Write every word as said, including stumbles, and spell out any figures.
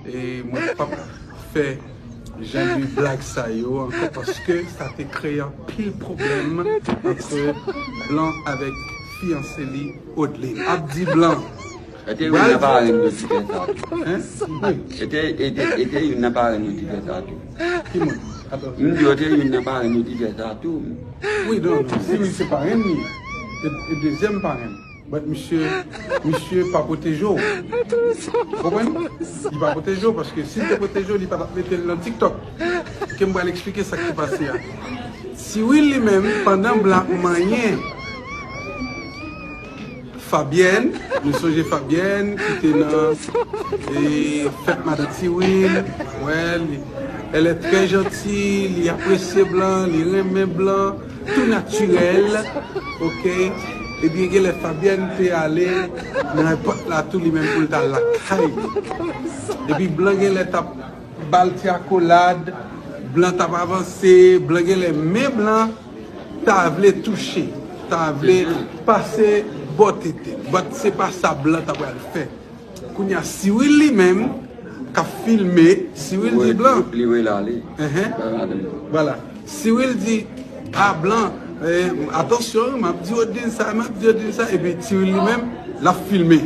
E mwen p ap fè jan de blag sa yo ankò, paske sa te kreye anpil pwoblèm ant blan avèk fiyanse li, Odlin. Ap di blan. E te youn nan parenn yo ki fè sa tou. Hein? Wi. E te, e te, e te youn nan parenn yo ki fè sa tou. Ki moun? Atann. M di yo te youn nan parenn yo ki fè sa tou. Wi, non, non. Si wi, se parenn li. E, e dezyèm parenn. But misye, misye pa pwoteje w. Ou konprann? Li pa pwoteje w, paske si l te pwoteje w, li pa t ap mete l nan TikTok. Ke m pral eksplike sa k te pase a. Tiwil li menm, pandan blan ap manyen Fabyèn, nou sonje Fabyèn ki te nan e, fèt madan Tiwil, wè, li, elle est très gentille, li apresye blan, li renmen blan, tou natirèl, oke. Ebyen, genlè Fabyèn te ale nan èpòt la tou li menm pou l ta lakay li. Epi blan genlè t ap ba l ti akolad, blan t ap avanse, blan genlè men blan ta vle touche, ta vle pase bò tete. But se pa sa blan ta pral fè. Kounye a, Cyril li menm, k ap filme, Cyril di blan. Li rele ale. Enhen. Ba madanm. Vwala. Cyril di, a blan, eh, atansyon, m ap di Odlin sa, m ap di Odlin sa, epi Cyril li menm, l ap filme.